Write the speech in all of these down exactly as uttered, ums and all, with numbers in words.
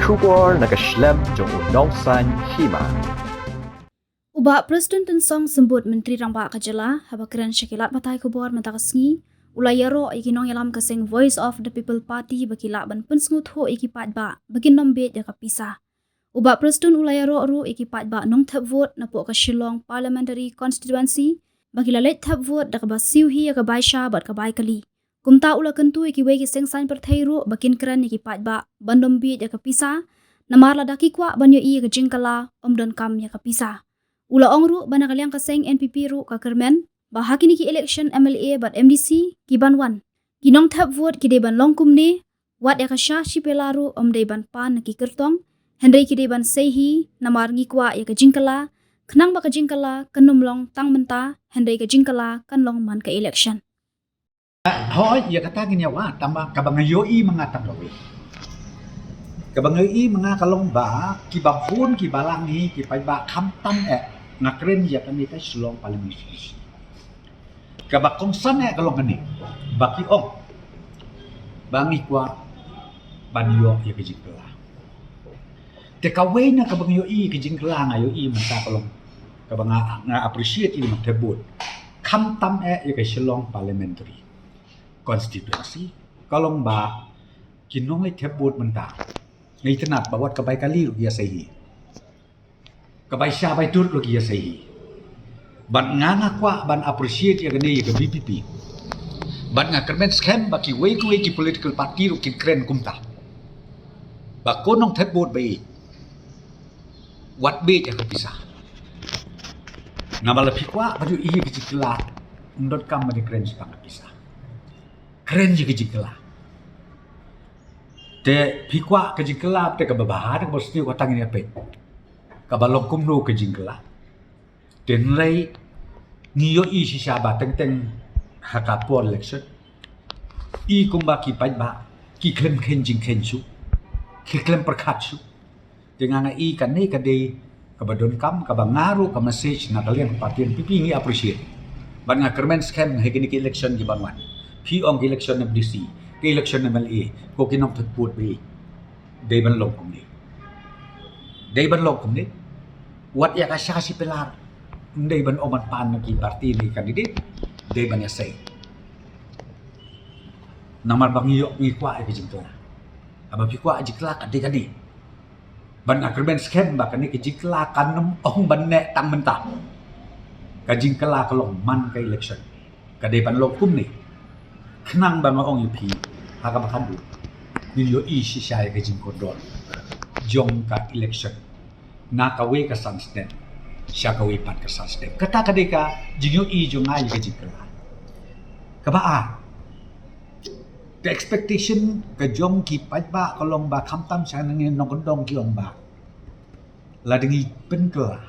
Khubor na ka shlem jong u Nongsaiñ Hima. U Bah Prestone Tynsong Symbud, Myntri Rangbah ka jylla, haba kren sha ki lad pathai khubor mynta ka sngi, u la ïaroh ïa ki nongïalam ka seng Voice of the People Party ba ki lah ban pynsngewthuh ïa ki paidbah ba kin nym bieit ïa ka pisa. U Bah Prestone u la ïaroh ruh ïa ki paidbah nongthep vote napoh ka Shillong Parliamentary Constituency ba ki la leit thep vote da kaba siew hi ïa ka bai sha bad ka bai kali. Kumta u la kyntu ïa kiwei ki seng saiñ pyrthei ruh ba kin kren ïa ki paidbah ban nym bieit ïa ka pisa, namar lada ki kwah ban ïohi ïa ka jingkylla, ym donkam ïa ka pisa. U la ong ruh ba na ka liang ka seng N P P ruh ka kyrmen ba ha kine ki election M L A bad M D C ki ban wan, ki nongthep vote ki dei ban long kumne, wat ïa ka sha shi pela ruh ym dei ban pan na ki kyrtong, hynrei ki dei ban sei hi, namar ngi kwah ïa ka jingkylla, khnang ba ka jingkylla kan nym long tang mynta, hynrei ka jingkylla kan long man ka election. Hooid, ïa kata ngin ïa wad, tangba kaba nga ïohi ma nga tang kawei. Kaba nga ïohi ma nga ka long ba kiba bun ki balang hi, ki paidbah, khamtam eh, nga kren ïa kane ka Shillong Parliamentary Constituency. Kaba kongsan eh ka long kane ba ki ong ba ngi kwah ban ïoh ïa ka jingkylla. Te kawei na kaba nga ïohi ka jingkylla, nga ïohi mynta ka long kaba nga, nga appreciate ïa ki nongthep vote, khamtam eh ïa ka Shillong Parliamentary Constituency, ka long ba ki nongleit thep vote mynta, nga itynnad ba wat ka bai kali ruh ki ïa sei hi, ka bai sha bai tur ruh ki ïa sei hi. Bad nga, nga kwah ban appreciate ïa kane ïa ka V P P. Bad nga kyrmen skhem ba kiwei kiwei ki political party ruh kin kren kumta, ba ko nongthep vote ba ïeit, wat bieit ïa ka pisa. Namar lada phi kwah ban ïohi ïa ka jingkylla, ym donkam ban ïa kren shaphang ka pisa. Kren ïa ka jingkylla. Te phi kwah ka jingkylla, te kaba bha, te kaba sniew, kata ngin ïa peit kaba long kumno ka jingkylla. Te hynrei ngi ïohi shisha ba teng teng ha ka por election, i kumba ki paidbah ki khlem kheiñ jingkheiñ shuh, ki khlem pyrkhat shuh. Te nga, nga i kane ka dei kaba donkam, kaba nga ruh ka message na ka liang ka party N P P ngi appreciate. Bad nga kyrmen skhem ha kine ki election ki ban wan, phi ong ki election M D C, ki election M L A, ko ki nongthep vote ba ïeit, dei ban long kumne. Dei ban long kumne. Wat ïa ka sha shi pela, ym dei ban ong ban pan na ki party ne candidate, dei ban ïa sei. Namar ba ngi ïoh, ngi kwah ïa ka jingkylla. Haba phi kwah jingkylla, ka dei kane. Bad nga kyrmen skhem ba kane ka jingkylla kan nym ong ban neh tang mynta. Ka jingkylla ka long man ka election. Ka dei ban long kumne. Khnang ba nga ong ïa phi, ha kaba khatduh ngin ïohi shisha ïa ka jingkordor jong ka election, na kawei ka san snem sha kawei pat ka san snem. Kata ka dei ka jingïohi jong nga ïa ka jingkylla. Kaba ar, ka expectation ka jong ki paidbah ka long ba khamtam sha ngi nongkyndong ki ong ba lada ngi pynkylla,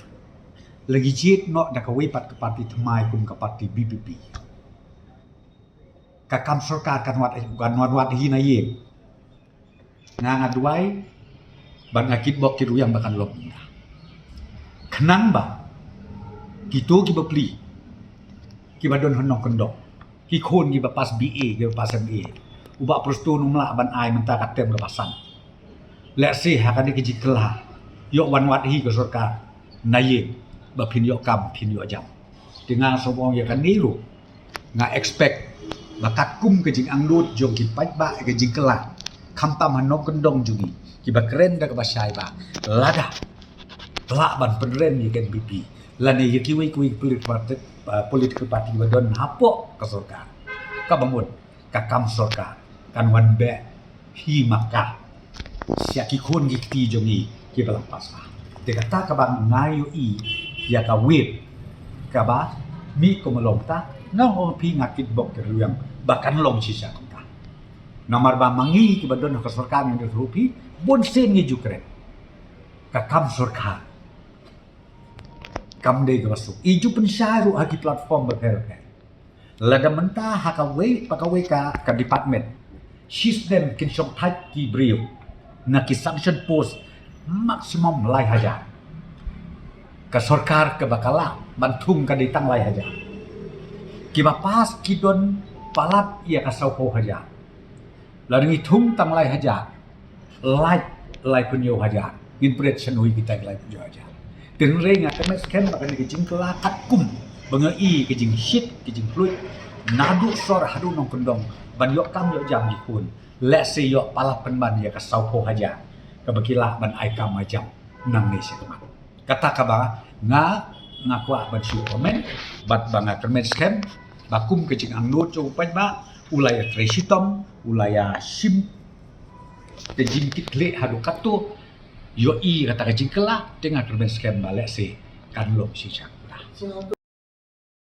la ngi jied noh da kawei pat ka party thymmai kum ka party V P P, ka kam sorkar kan wad, kan wan wad hi na ïing. Nga, nga duwai bad nga kitbok kitrwiang ba kan long kumta. Khnang ba kito ki bapli, ki ba don ha nongkyndong, ki khun ki ba pass B A, ki ba pass M A, u Bah Prestone um lah ban ai mynta ka term kaba san. Lehse ha kane ka jingkylla, ïoh wan wad hi ka sorkar na ïing, ba phin ïoh kam, phin ïoh jam. Te nga sngewbha ong ïa kane ruh, nga expect ba katkum ka jingangnud jong ki paidbah ïa ka jingkylla, khamtam ha nongkyndong jong ngi, ki ba kren da kaba shai ba lada lah ban pynrem ïa ka N P P lane ïa kiwei kiwei political party, uh, political party ba don hapoh ka sorkar, kaba mut ka kam sorkar kan wan beh hi ma ka sha ki khun ki kti jong ngi ki ba la pass ba. Te kata kaba nga ïohi ïa ka weight kaba mih kum long ta, nga ong phi, nga kitbok kitrwiang ba kan long shisha kumta. Namar ba ma ngi ki ba don ha ka sorkar, ngi don ruh phi, bun sien ngi ju kren, ka kam sorkar kam dei kaba suk. I ju pynshai ruh ha ki platform bapher bapher. Lada mynta ha kawei pa kawei ka, ka department, shi snem kin shong thait ki briew na ki sanction post maximum lai hajar. Ka sorkar kaba ka lah ban thung ka dei tang lai hajar. Ki ba pass ki don palat ïa ka sawphew hajar. Lada ngi thung tang lai hajar, lait laiphew hynñiew hajar. Ngin pret sha ngi kita ki laiphew hynñiew hajar. Te hynrei nga kyrmen skhem ba kane ka jingkylla katkum ba nga i ka jingshit, ka jingkhluit naduh sor haduh nongkyndong ban ïoh kam ïoh jam ki khun. Lehse ïoh palat pynban ïa ka sawphew hajar kaba ki lah ban ai kam ai jam nangne sha khmat. Kata kaba nga, nga kwah ban shu comment bad ba nga kyrmen skhem ba kum ka jingangnud jong u paidbah, u la ïatrei shitom, u la ïashim ka jingkitkhlieh haduh katto, ïohi kata ka jingkylla, te nga kyrmen skhem ba lehse kan long shisha.